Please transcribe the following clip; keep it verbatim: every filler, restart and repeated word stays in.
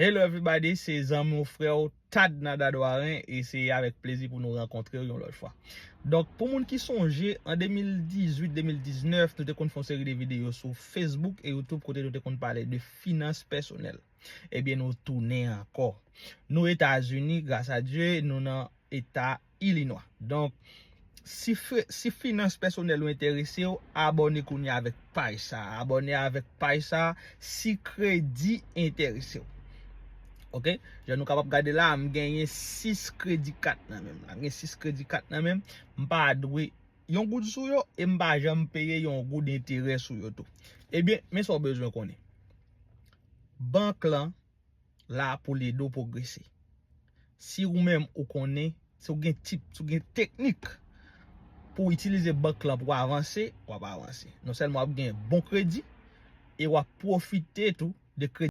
Hello everybody, se zanmi w frè w Tad Nadadwaren e se avèk plezi pou nou rankontre w yon lòt fwa. Donk, pou moun ki sonje, an de mil dizuit, de mil diznèf, nou te konn fè yon seri de videyo sou Facebook e YouTube kote nou te konn pale de finans pèsonèl. Ebyen, nou tounen ankò. Nou Etazini, gras a Dye, nou nan eta Ilinwa. Donk, si, si finans pèsonèl ou enterese w, abòne kounye avèk paj sa. Abòne avèk paj sa si kredi enterese w. Ok? Jan nou kapab gade la, m genyen sis kredi kat nan men m. M gen sis kredi kat nan men m. M pa dwe yon goud sou yo e m pa janm peye yon goud enterè sou yo tou. Ebyen, men sa w bezwen konnen. Bank lan la pou l ede w pwogrese. Si ou menm ou konnen, si w gen tip, si w gen teknik pou w itilize bank lan pou w avanse, w ap avanse. Non sèlman w ap gen bon kredi, e w ap pwofite tou de kredi